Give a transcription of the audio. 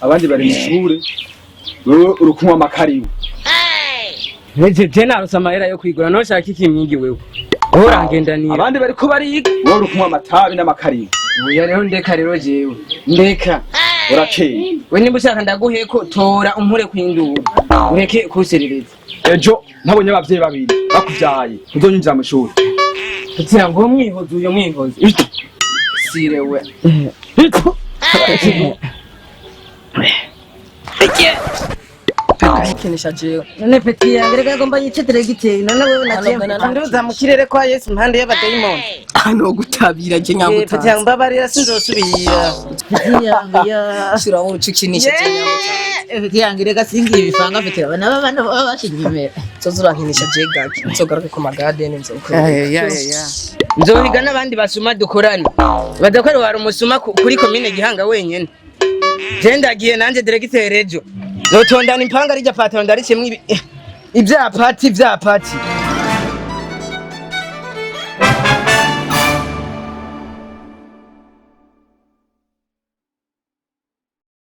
Abandi bari mu ishure, wewe uri kunywa amakaribu. Nje je narose amahera yo kwigura, none ushaka iki mwigi wewe? Wowe urangendanira. Abandi bariko bariga, wewe uri kunywa amatabi n'amakaribu. Oya rero, ndeka rero, jewe ndeka. Urakeye. We nimba ushaka ndaguheko, tora umpure kwindura, ureke kuserereza. Ejo ntabonye abavyeyi babiri bakuvyaye, ntuzonyinjira mu ishuri. Kugira ngo mwihoze uyo mwihoze sirewe. Kinisha jewe. None petit yange, reka agomba yice diregiteri. None wewe naciye nduza mu kirere kwa Yesu impande y'abadayimoni. Hano gutabira je. Petit yange, Nyagutanze. mbabarira, sinzosubira. Petit yange ya. Shira uca ukinisha je nyagutanze. Petit yange, reka singiye ibifanga mfite abana b'abana baba bashinga ibimera. Nzoza urankinisha je gake, nzogaruke ku magadeni nzokwereka. Nzohiga n'abandi basuma dukorane, badakora wari umusuma kuri komine Gihanga wenyene. Je ndagiye nanje diregiteri, ejo nzotondana impanga rijya pataro ndaricemwo ivyapati ivyapati.